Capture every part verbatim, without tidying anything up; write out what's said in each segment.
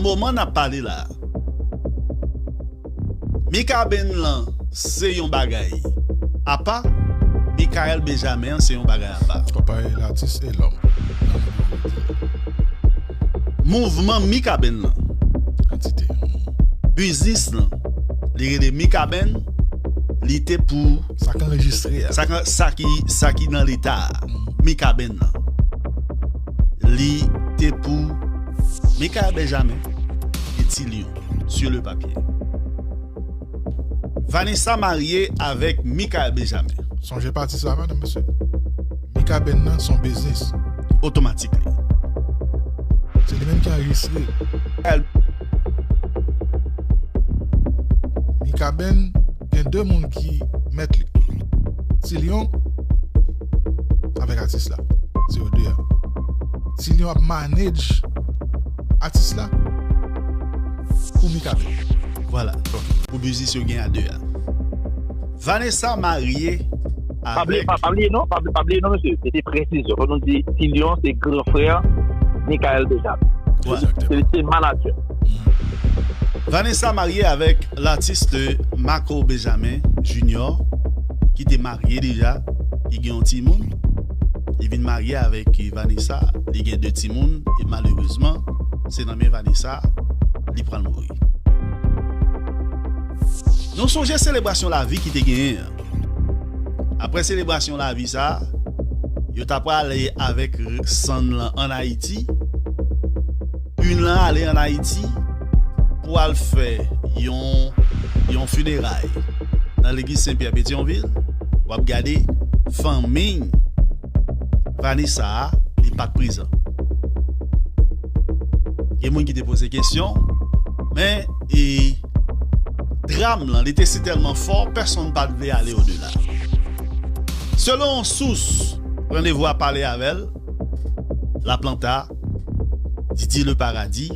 Moman n ap pale la a, Mikaben lan se yon bagay apa, Michael Benjamin an se yon bagay apa. Konpare latis e lòm. Mouvman Mikaben lan, antite, biznis lan, li rele Mikaben, li te pou sa k anrejistre a, sa k, sa ki, sa ki nan leta a, Mikaben lan. Li te pou Michael Benjamin e Ti Lyon, sur le papier. Vanessa marye avèk Michael Benjamin. Sonje pati sa, medam, mesye. Mikaben nan se yon biznis. Otomatik li. Se li menm ki anrejistre. Mikaben gen de moun ki mèt li. Ti Lyon avèk atis la. Se yo de a. Ti Lyon ap manage atis la pou Mikaben. Vwala. Pou biznis yo gen a de a. Vanessa marye avèk. Pa bliye non, pa bliye non, mesye. Se te presizyon. Fò nou di Ti Lyon se gran frè Michael Benjamin. Vwala. Se, se manadjè. Vanessa marye avèk latis Marco Benjamin Junior, ki te marye deja, ki gen yon timoun. Li vin marye avèk Vanessa, li gen de timoun, e malerezman, se nan men Vanessa li pral mouri. Nou sonje selebrasyon lavi ki te genyen an. Apre selebrasyon lavi sa a, yo ta prale avèk sann lan ann Ayiti. Urn lan ale ann Ayiti pou al fè yon, yon fineray nan legliz Sen Pyè Petyonvil. W ap gade fanmi Vanessa a, li pa t prezan. Gen moun ki te poze kesyon, men, e, dram lan, li te si tèlman fò, pèsonn pa t vle ale odela. Selon yon sous, Randevou a pale avè l, Laplanta, Didier Le Paradis.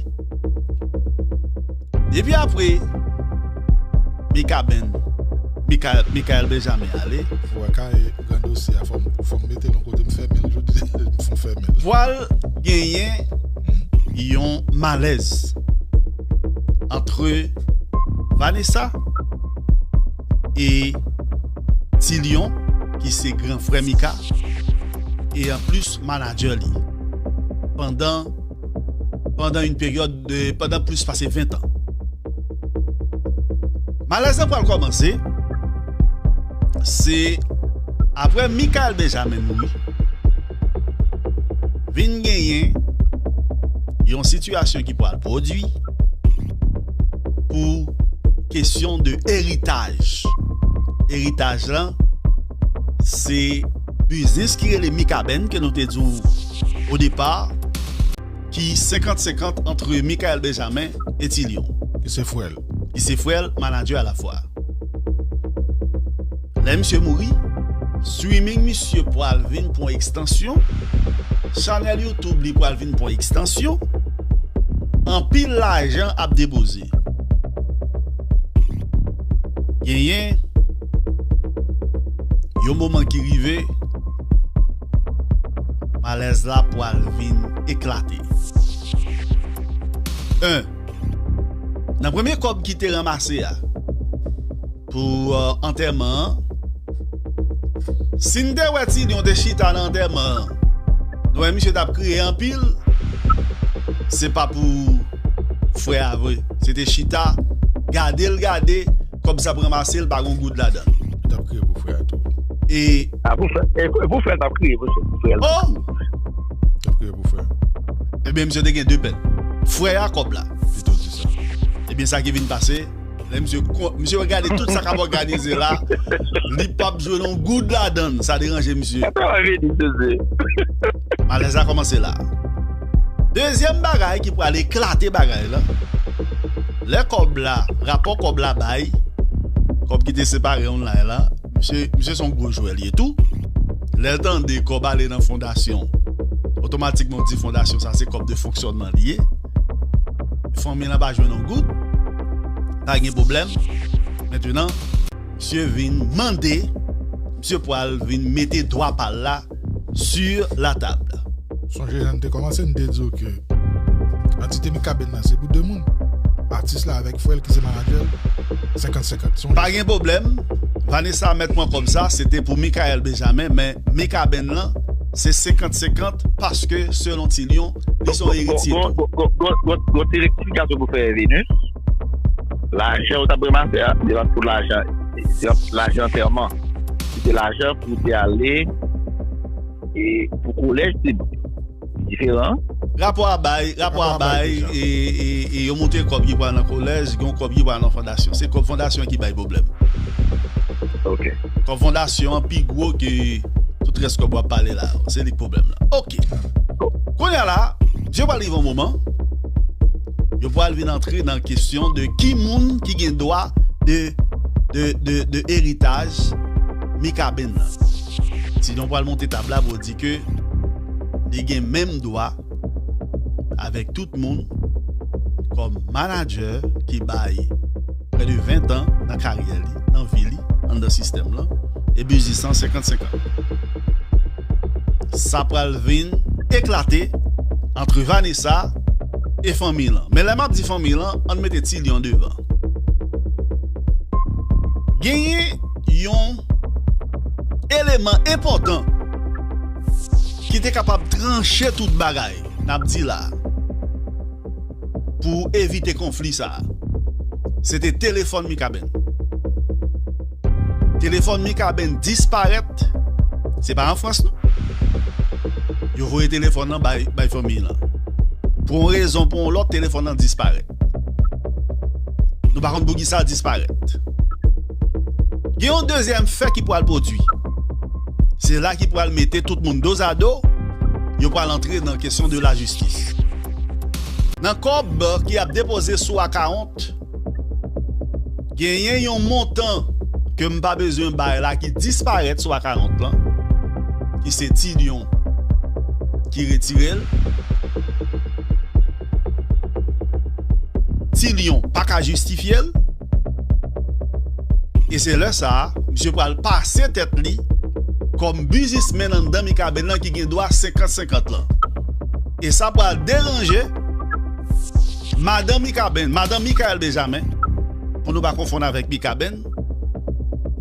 Epi apre, Mikaben, Mika-, Michael Benjamin ale. Ou wè ka e gran dosye a, fò m, fò m mete l yon kote, m fèmen l jodi, m fè m fèmen l. Pral genyen yon malèz antre Vanessa e Ti Lyon, ki se gran frè Mika, e anplis manadjè li, pandan, pandan yon peryòd de, pandan plis pase ven tan. Malèz lan pral kòmanse, se apre Michael Benjamin mouri, vin genyen yon sitiyasyon ki pral pwodui pou kesyon de eritaj. Eritaj lan, se biznis ki rele Mikaben ke nou te di w o depa, ki senkant senkant antre Michael Benjamin e Ti Lyon. Ki se frè l. Ki se frè l, manadjè alafwa. Lè misye mouri, streaming misye pral vin pran ekstansyon, chanèl YouTube li pral vin pran ekstansyon, anpil lajan ap depoze. Genyen yon moman ki rive, malèz la pral vin eklate. En, nan premye kòb ki te ranmase a pou, euh, antèman an, si n te wè Ti Lyon te chita nan antèman an, nou wè misye t ap kriye anpil, se pa pou frè a vre. Se te chita, gade l gade, kòb sa ap ranmase, l pa gon goud ladan l. Li t ap kriye pou frè a tou. E a, pou frè, e pou, pou frè l t ap kriye, pou frè, pou frè l t ap kriye. T ap kriye pou frè. Ebyen, misye te gen de pèn. Frè a, kòb la. Pito di sa. Ebyen, sa ki vin pase, lè misye kon-, misye gade tout sa k ap òganize la, li p ap jwenn yon goud ladan l. Sa deranje misye. Malèz la kòmanse la. Dezyèm bagay ki pral eklate bagay la, lè kòb la, rapò kòb la bay, kòb ki te separe online la, misye, misye se yon gwo jwè li ye tou. Lè l tande kòb ale nan fondasyon, otomatikman w di fondasyon sa se kòb de fonksyònman li ye. Fanmi lan pa jwenn yon goud, pa gen pwoblèm. Mentenan, misye vin mande, misye pral vin mete dwa pa l la sur la table. Sonje jan n te kòmanse, n te di w ke Antite Mikaben nan, se pou de moun. Atis la avèk frè l ki se manadjè l, senkant senkant. Se yon... Pa gen pwoblèm. Vanessa mèt pran kòb sa, se te pou Michael Benjamin, men Mikaben lan, se senkant senkant, paske selon Ti Lyon, li se yon eritye tou. Gon ti rektifikasyon pou fè Venus. Lajan ou t ap ranmase a, se pa t pou lajan, se pa t lajan antèman. Se te lajan pou te ale e pou kolèj, se diferan. Rapò a bay, rapò a bay, e, e, e yo montre kòb ki pral nan kolèj, gen yon kòb ki pral nan fondasyon. Se kòb fondasyon ki bay pwoblèm. Ok. Kòb fondasyon an pi gwo ke tout rès kòb w ap pale la. Se li k pwoblèm la. Ok. Kounye a la, je pral rive yon moman, yo pral vin antre nan kesyon de ki moun ki gen dwa de, de, de, de eritaj Mikaben nan. Ti Lyon pral monte tab la pou di ke li gen menm dwa avèk tout moun kòm manadjè ki bay prè de ven tan nan karyè li, nan vi li, anndan sistèm lan, e biznis lan senkant senkant. Sa pral vin eklate ant Vanessa e fanmi lan. Men lè m ap di fanmi lan, ann mete Ti Lyon devan. Genyen yon eleman enpòtan ki te kapab tranche tout bagay n ap di la pou evite konfli sa a. Se te telefòn Mikaben. Telefòn Mikaben disparèt. Se pa an Frans, non. Yo voye telefòn nan bay, bay fanmi lan. Pou yon rezon, pou yon lòt, telefòn nan disparèt. Nou pa konn poukisa l disparèt. Gen yon dezyèm fè ki pral pwodui. Se la ki pral mete tout moun dozado. Yo pral antre nan kesyon de lajistis. Nan kòb ki ap depoze sou akawont, genyen yon montan ke m pa bezwen bay la ki disparèt sou akawont lan, ki se Ti Lyon ki retire l. Ti Lyon pa ka jistifye l. E se lè sa a, misye pral pase tèt li kòm biznismenn anndan Mikaben nan ki gen dwa senkant senkant lan. E sa pral deranje madan Mikaben, madan Michael Benjamin, pou nou pa konfonn avèk Mikaben,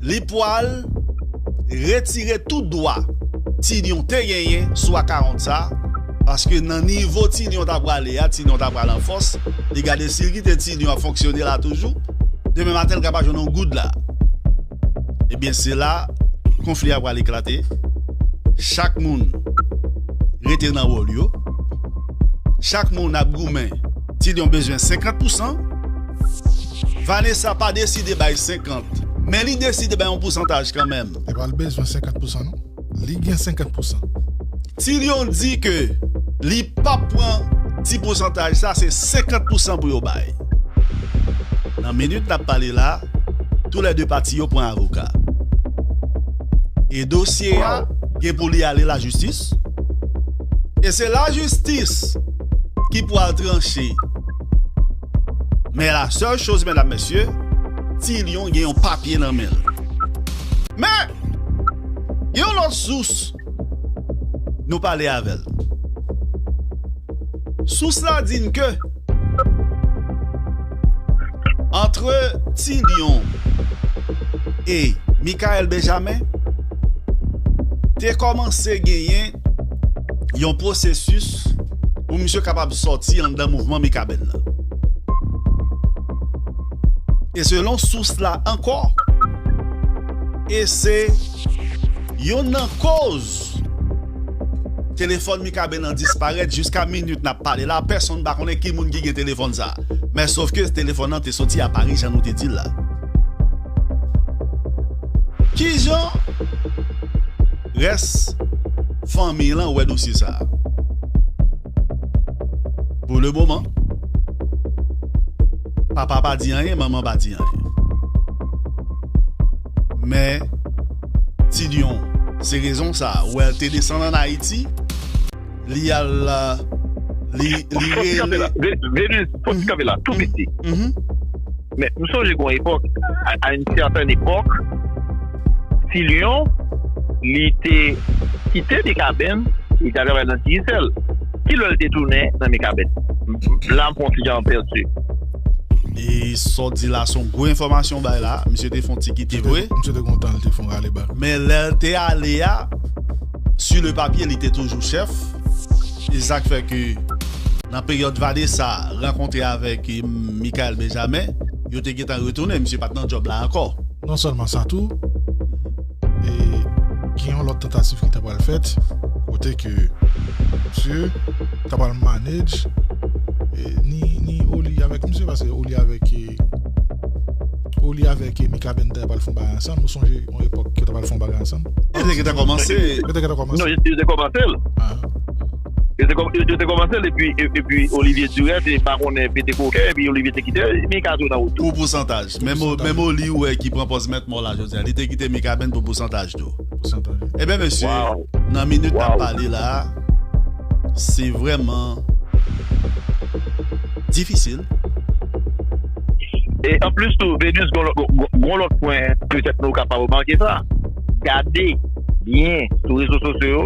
li pral retire tout dwa Ti Lyon te genyen sou akawont sa, paske nan nivo Ti Lyon ta prale a, Ti Lyon ta pral an fòs, li gade si l kite Ti Lyon ap fonksyone la toujou, demen maten l ka pa jwenn yon goud la. Ebyen, se la konfli a pral eklate. Chak moun rete nan wòl yo. Chak moun ap goumen. Ti Lyon bezwen senkant pousan. Vanessa pa deside bay senkant, men li deside bay yon pousantaj kanmenm. Li pa bezwen senkant pousan, non. Li gen senkant pousan. Ti Lyon di ke li p ap pran ti pousantaj sa, se senkant pousan pou yo bay. Nan minit n ap pale la, toulède pati yo pran avoka. E dosye a gen pou li ale lajistis. E se lajistis ki pral tranche. Men la sèl choz, medam, mesye, Ti Lyon gen yon papye nan men l. Men, gen yon lòt sous nou pale avè l. Sous la di n ke antre Ti Lyon e Michael Benjamin te kòmanse genyen yon pwosesis pou misye kapab sòti anndan mouvman Mikaben nan. E selon sous la ankò, e se youn nan koz telefòn Mikaben nan disparèt jiska minit n ap pale la, pèsonn pa konnen ki moun ki gen telefòn sa. Men sòf ke telefòn nan te soti a Pari, jan nou te di l la. Kijan rès fanmi lan wè dosye sa a? Pou le moman, papa pa di anyen, manman pa di anyen. Men, Ti Lyon, se rezon sa a, ou wè l te desann ann Ayiti, li al, li, li rele. Venus, fòk ti kanpe la, tou piti. Men, m sonje gon epòk, à, à une certaine époque, Ti Lyon, li te kite Mikaben, li te al travay nan Digicel. Kilè l te tounen nan Mikaben? la m fè yon ti jan pèdi. E sa w di la se yon gwo enfòmasyon w bay la. Misye te fè yon ti kite vre. Misye te kontan, li te fè yon rale bak. Men lè l te ale a, sur le papier, li te toujou chèf. E sa k fè ke nan peryòd Vanessa rankontre avèk Michael Benjamin, yo te gentan retounen. Misye pa t nan djòb la ankò. Non sèlman sa tou, e gen yon lòt tantativ ki ta pral fèt, kote ke misye ta pral manage e, ni, ni Oli avèk misye, paske Oli avèk e, Oli avèk e, Mikaben ta pral fè yon bagay ansanm. Nou sonje yon epòk ke ta pral fè yon bagay ansanm. Yo te gentan kòmanse. Yo te gentan kòmanse. Non, yo te kòmanse l. Ah, Yo te kò- yo te kòmanse l epi e- epi Olivier Durès e pa konnen pete koken epi Olivier te kite Mika tou nan wout tou. Pou pousantaj. Menm o- menm Oli ou wè ki pran pòz mèt mò la jodi a. Li te kite Mikaben pou pousantaj tou. pousantaj. Ebyen mesye, Wow. Nan minit n ap Wow. Pale la, se vrèman difisil. E anplis tou, Venus, gon lòt- gon- gon lòt pwen petèt nou kapab remake sa. Gade byen sou rezo sosyo yo,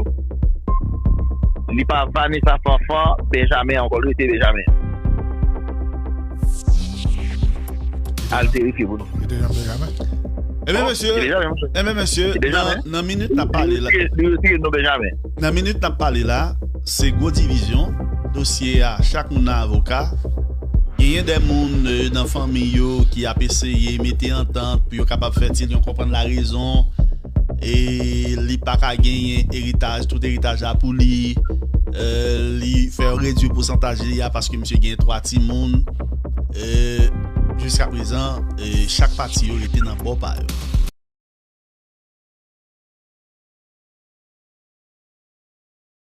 li pa Vanessa Fanfan Benjamin ankò, li rete Benjamin. Al verifye pou nou. Li te janm te jamè. Ebyen mesye, Li Benjamin, monchè. Ebyen mesye, Li Benjamin. Nan, nan minit n ap pale la. Li retire non Benjamin. Nan minit n ap pale la, se gwo divizyon. Dosye a, chak moun nan avoka. Genyen de moun euh, nan fanmi yo ki ap eseye mete antant pou yo kapab fè Tilyon konprann larezon. E li pa ka genyen eritaj, tout eritaj la pou li. Euh, li fè yo redwi pousantaj li a paske misye genyen twa timoun. Euh, Jiska prezan, euh, chak pati yo rete nan bò pa yo.